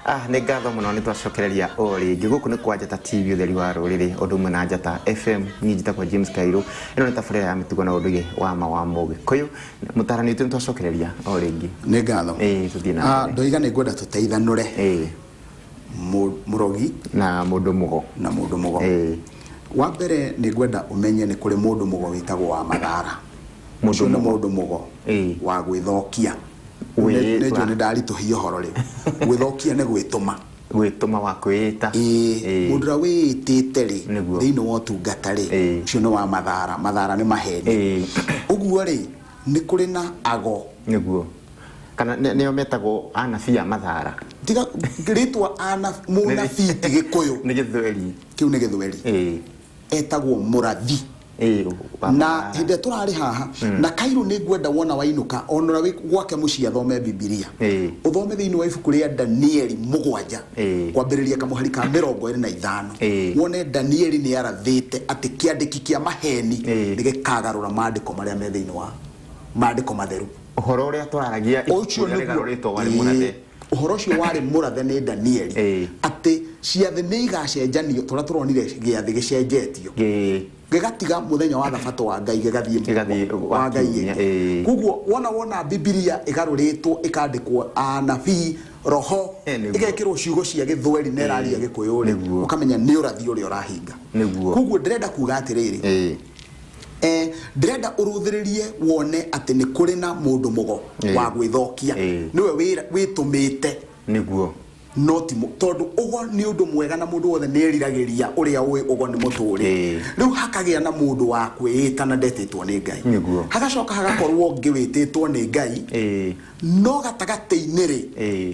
Ah, nĩ ngatho mũno nĩ twacokereria o rĩngĩ. Gũkũ nĩ kwa Njata TV, ũtheri wa rũrĩrĩ, ũndũ ũmwe na Njata FM. Niĩ njĩtagwo James Kairũ. Ĩno nĩ tabarĩra ya mĩtugo na ũndũire wa ma wa Mũgĩkũyũ. Mũtarani witũ, nĩ twacokereria o rĩngĩ. Nĩ ngatho. Ĩĩ, tũthiĩ na Ah, mbere. Ndoiga nĩ ngwenda tũteithanũre. Mũrogi Na mũndũ mũgo. Na mũndũ mũgo. Wa mbere, nĩ ngwenda ũmenye nĩ kũrĩ mũndũ mũgo wĩtagwo wa mathara. Mũndũ Ũcio nĩ mũgo. Mũndũ mũgo wa gwĩthokia. Nĩ njũĩ nĩ ndaritũhia ũhoro rĩu. Gwĩthokia nĩ gwĩtũma. Gwĩtũma, wa kwĩĩta. Ĩĩ, mũndũ ũrĩa wĩĩtĩte rĩ, thĩinĩ wa ũtungata rĩ, ũcio nĩ wa mathara. Mathara nĩ maheni. Ũguo rĩ, nĩ kũrĩ na ago. Nĩguo. Kana nĩo metagwo anabii a mathara. Tiga rĩtwa mũnabii ti Gĩkũyũ. Nĩ Gĩthweri. Kĩu nĩ Gĩthweri. Etagwo mũrathi. Wa Na mathara. Hĩndĩ ĩrĩa tũrarĩ haha na Kairũ, nĩ ngwenda wona wainũka, ona ũrĩa wĩ gwake mũciĩ, athome Bibilia. Ũthome thĩinĩ wa ibuku rĩa Danieli 7, kwambĩrĩria kamũhari ka 25, wone Danieli nĩ arathĩte atĩ kĩandĩki kĩa maheni nĩ gĩkagarũra maandĩko marĩa me thĩinĩ wa maandĩko matheru. Ũhoro ũrĩa twararagia, ibuku Ũcio rĩrĩa nĩguo rĩgarũrĩtwo warĩ mũrathe. Ũhoro ũcio warĩ mũrathe nĩ Danieli atĩ ciathĩ nĩ igacenjanio, tũrĩa tũronire gĩathĩ gĩcenjetio, gĩgatiga mũthenya wa thabatũ wa Ngai, gĩgathiĩ Gĩgathiĩ wa wa Ngai kiumia, ĩngĩ. Koguo wona Bibilia ĩgarũrĩtwo, ĩkandĩkwo anabii roho, ĩgekĩrwo ciugo cia Gĩthweri na ĩraria Gĩkũyũ rĩ, ũkamenya nĩ ũrathi ũrĩa ũrahinga. Koguo ndĩrenda kuga atĩrĩrĩ, ndĩrenda ũrũthĩrĩrie wone atĩ nĩ kũrĩ na mũndũ mũgo wa gwĩthokia, nĩwe wĩtũmĩte. No ti tondũ ũgo nĩ ũndũ mwega na mũndũ wothe nĩ eriragĩria ũrĩa ũĩ ũgo nĩ mũtũrĩ. Rĩu hakagĩa na mũndũ wa kwĩĩta na ndetĩtwo nĩ Ngai. Hagacoka hagakorwo ũngĩ wĩtĩtwo nĩ Ngai, no gatagatĩ-inĩ rĩ,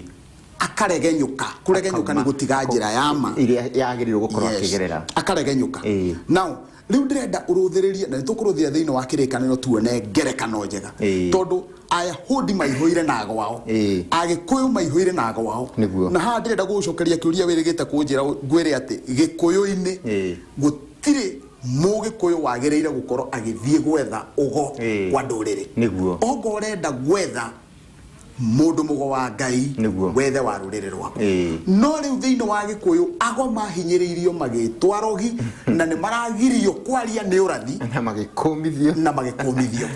akaregenyũka. Kũregenyũka nĩ Akauma gũtiga njĩra ya ma ĩrĩa yagĩrĩirwo gũkorwo akĩgerera. Akaregenyũka. Now rĩu ndĩrenda ũrũthĩrĩrie, na nĩ tũkũrũthĩra thĩinĩ wa Kĩrĩkanĩro tuone ngerekano njega, tondũ Ayahudi maihũire na ago ao, Agĩkũyũ maihũire na ago ao. Na haha ndĩrenda gũgũcokeria kĩũria wĩrĩgĩte kũnjĩra, ngwĩre atĩ Gĩkũyũ-inĩ gũtirĩ Mũgĩkũyũ wagĩrĩire gũkorwo agĩthiĩ gwetha ũgo kwa ndũrĩrĩ. Ongo ũrenda gwetha mũndũ mũgo wa Ngai, wethe wa rũrĩrĩ rwaku. No rĩu thĩinĩ wa Gĩkũyũ ago mahinyĩrĩirio magĩtwo arogi na nĩ maragirio kwaria nĩ ũrathi. Na magĩkũmithio. Na magĩkũmithio.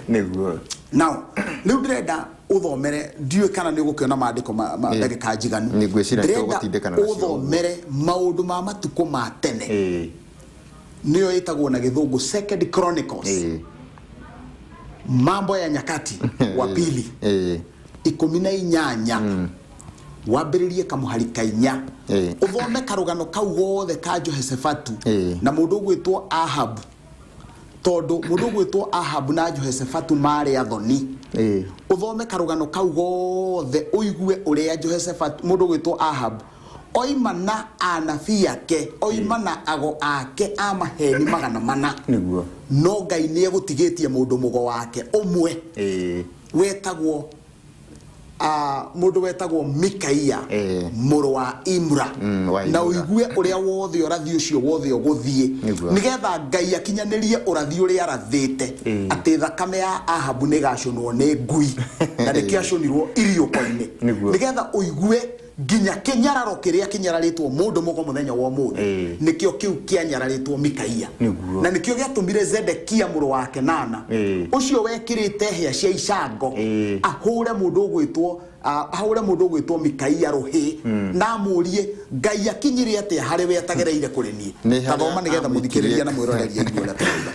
Now rĩu ndĩrenda ũthomere, ndiũĩ kana nĩ ũgũkĩona maandĩko ma ndagĩka njiganu. Nĩ ngwĩciria Ndĩrenda tũgũtindĩkana nacio ũguo. ũthomere maũndũ ma matukũ ma tene, nĩyo ĩtagwo na Gĩthũngũ Second Chronicles, Mambo ya Nyakati wa Pili, 18, wambĩrĩrie kamũhari ka 4, ũthome karũgano kau gothe ka Jehoshafatu na mũndũ ũgwĩtwo Ahabu, tondũ mũndũ ũgwĩtwo Ahabu na Jehoshafatu marĩ athoni. Ũthome karũgano kau gothe ũigue ũrĩa Jehoshafatu, mũndũ ũgwĩtwo Ahabu, oima na anabii ake, oima na ago ake a maheni 400. No Ngai nĩ egũtigĩtie mũndũ mũgo wake ũmwe wetagwo, mũndũ wetagwo Mikaia, mũrũ wa Imra. Wa Na Imra. ũigue ũrĩa wothe ũrathi ũcio wothe ũgũthiĩ, nĩgetha Ngai akinyanĩrie ũrathi ũrĩa arathĩte atĩ thakame ya Ahabu nĩ ĩgacũnwo nĩ ngui, na nĩkĩo acũnirwo iriũko-inĩ. Nĩgetha ũigue nginya kĩnyararo kĩrĩa kĩnyararĩtwo mũndũ mũgo mũthenya wa ũmũthĩ, nĩkĩo kĩu kĩanyararĩtwo Mikaia. Na nĩkĩo gĩatũmire Zedekia mũrũ wa Kenana, ũcio wekĩrĩte hĩa cia icango, ahũre mũndũ ũgwĩtwo ahũre mũndũ ũgwĩtwo Mikaia rũhĩ na amũrie, Ngai akinyire atĩa harĩ we atagereire kũrĩ niĩ? Nĩ Ta thoma harĩa nĩgetha amũikirie. mũthikĩrĩria na mwĩroreri aigue ũrĩa tũrauga.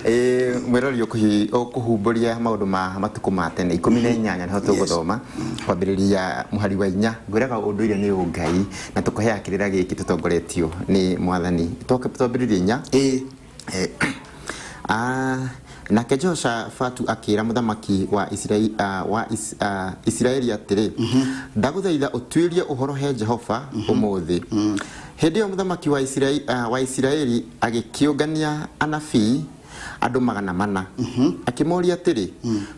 Mwĩroreri, ũkũhumbũria maũndũ ma matukũ ma tene 18, nĩho tũgũthoma kwambĩrĩria mũhari wa 4. Ngwĩraga ũndũire nĩ ũngai na tũkũheaga kĩrĩra gĩkĩ tũtongoretio nĩ Mwathani. Twambĩrĩrie 4. Nake Jehoshafatu akĩra mũthamaki wa Isiraeli, wa Isiraeli atĩrĩ, Ndagũthaitha ũtuĩrie ũhoro he Jehova ũmũthĩ. Hĩndĩ ĩyo mũthamaki wa Isiraeli, wa Isiraeli agĩkĩũngania anabii andũ 400, akĩmoria atĩrĩ,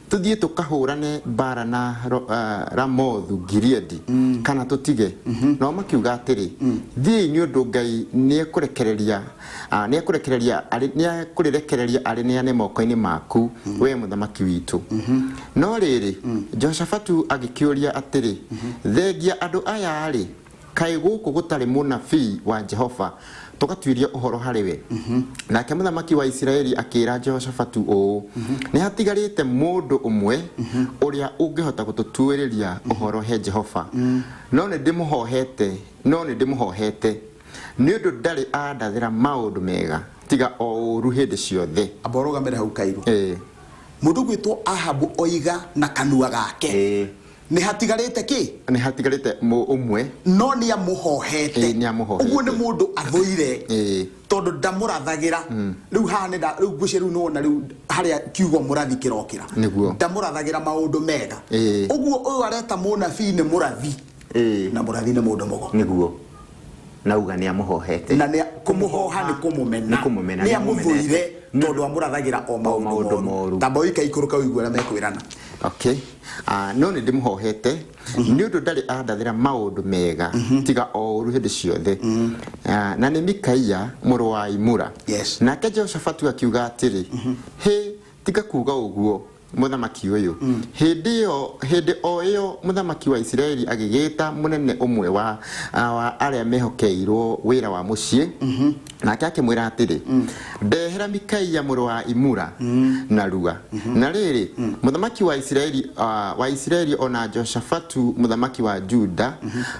Tũthiĩ tũkahũrane mbaara na Ramothu Gileadi, kana tũtige? Nao makiuga atĩrĩ, Thiĩi, nĩ ũndũ Ngai nĩekũrekereria nĩekũrekereria arĩ nĩekũrĩrekereria arĩneane moko-inĩ maku, wee mũthamaki witũ. No rĩrĩ, Jehoshafatu agĩkĩũria atĩrĩ, Thengia andũ aya-rĩ, Kaĩ gũkũ gũtarĩ mũnabii wa Jehova tũgatuĩria ũhoro harĩ we? Nake mũthamaki wa Isiraeli akĩĩra Jehoshafatu ũũ, Nĩ hatigarĩte mũndũ ũmwe ũrĩa ũngĩhota gũtũtuĩrĩria ũhoro he Jehova, no nĩ ndĩmũhohete, no nĩ ndĩmũhohete, nĩ ũndũ ndarĩ andathĩra maũndũ mega, tiga o ũũru hĩndĩ ciothe. Amba ũrũgamĩre hau Kairũ. Ĩĩ. Mũndũ ũgwĩtwo Ahabu oiga na kanua gake. Ĩĩ. Nĩ hatigarĩte kĩ? Nĩ hatigarĩte ũmwe. No nĩ amũhohete. Ĩĩ, nĩ amũhohete. Ũguo nĩ mũndũ athũire. Ĩĩ. Tondũ ndamũrathagĩra. Rĩu haha nĩ nda, rĩu ngwĩciria rĩu nĩwona rĩu harĩa kiugo mũrathi kĩrokĩra. Nĩguo. Ndamũrathagĩra maũndũ mega. Ĩĩ. Ũguo ũyũ areta mũnabii nĩ mũrathi. Ĩĩ. Na mũrathi nĩ mũndũ mũgo. Nĩguo. Nauga nĩ amũhohete. Na nĩ kũmũhoha nĩ kũmũmena. Nĩ kũmũmena, Nĩ nĩ amũmenete. amũthũire tondũ amũrathagĩra o maũndũ maũndũ moru. moru. Tamba ũike ikũrũka ũigue ũrĩa mekwĩrana. Okay. Ah, no nĩ ndĩmũhohete nĩ ũndũ ndarĩ andathĩra maũndũ mega tiga o ũru hĩndĩ ciothe. Ah, na nĩ Mikaia mũrũ wa Imura. Yes. Nake Jehoshafatu akiuga atĩrĩ, hĩ, tiga kuuga ũguo mũthamaki ũyũ. Hĩndĩ ĩyo hĩndĩ o ĩyo mũthamaki wa Isiraeli agĩgĩta mũnene ũmwe wa, wa arĩa mehokeirwo wĩra wa mũciĩ, nake akĩmwĩra atĩrĩ, Ndehera Mikaia mũrũ wa Imura narua. Na rĩrĩ, mũthamaki wa Isiraeli, wa Isiraeli o na Jehoshafatu mũthamaki wa Juda,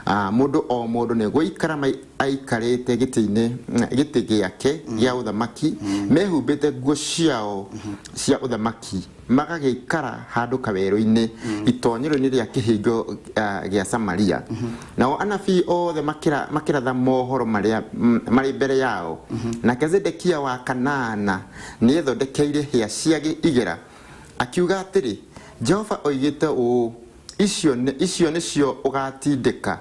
mũndũ o mũndũ nĩ gũikara aikarĩte gĩtĩ-inĩ gĩtĩ gĩake gĩa ũthamaki, mehumbĩte nguo ciao cia ũthamaki, magagĩikara handũ kawerũ-inĩ itonyero-inĩ rĩa kĩhingo gĩa Samaria. Nao anabii othe makĩratha mohoro marĩa marĩ mbere yao. Nake Zedekia wa Kanaana nĩethondekeire hĩa cia igera, akiuga atĩrĩ, Jehova oigĩte ũũ, Icio nĩ, icio nĩcio ũgaatindĩka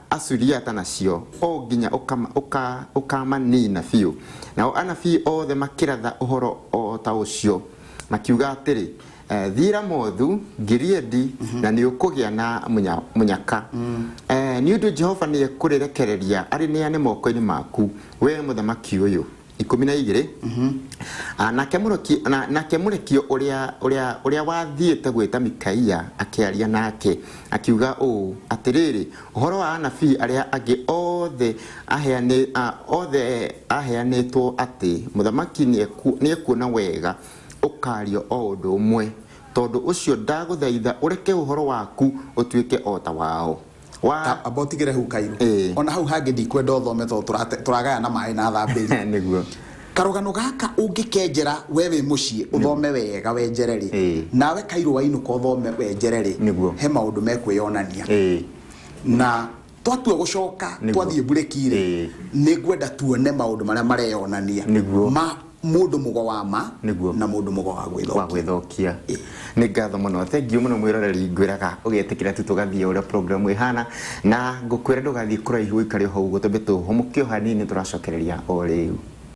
Asuriata nacio, o nginya ũkama, ũka, ũkaamaniina biũ. Nao anabii othe makĩratha ũhoro o ta ũcio, makiuga atĩrĩ, Thiĩ Ramothu Gileadi, na nĩũkũgĩa na mũnya, mũnyaka, nĩ ũndũ Jehova nĩekũrĩrekereria arĩneane moko-inĩ maku, wee mũthamaki ũyũ. 12. Ah, nake mũreki na, nake mũrekio ũrĩa ũrĩa ũrĩa wathiĩte gwĩta Mikaia akĩaria nake akiuga ũũ, atĩrĩrĩ, ũhoro wa anabii arĩa angĩ othe aheanĩ, ah, othe aheanĩtwo atĩ mũthamaki nĩekuona wega ũkaario o ũndũ ũmwe, tondũ ũcio ndagũthaitha ũreke ũhoro waku ũtuĩke o ta wao. Wa Ta amba ũtigĩre hau Kairũ. Ĩĩ. Ona hau hangĩ ndikwenda ũthome tondũ tũrate- tũragayana maĩ na thambĩri. Nĩguo. Karũgano gaka ũngĩkenjera we wĩ mũciĩ ũthome wega wenjere rĩ, Ĩĩ. nawe Kairũ wainũka ũthome wenjere rĩ, Nĩguo. he maũndũ mekwĩyonania. Ĩĩ. Na twatua gũcoka Nĩguo. twathiĩ mburĩki rĩ, Ĩĩ. nĩ ngwenda tuone maũndũ marĩa mareyonania Nĩguo. ma Mũndũ mũgo wa ma Nĩguo. na mũndũ mũgo wa wa gwĩthokia. gwĩthokia. Nĩ ngatho mũno, thengiũ mũno mwĩroreri, ngwĩraga ũgetĩkĩra tu tũgathiĩ ũrĩa program ĩhana, na ngũkwĩra ndũgathiĩ kũraihu, ũikare o hau ũguo, twambe tũhũmũke o hanini, tũracokereria o rĩu.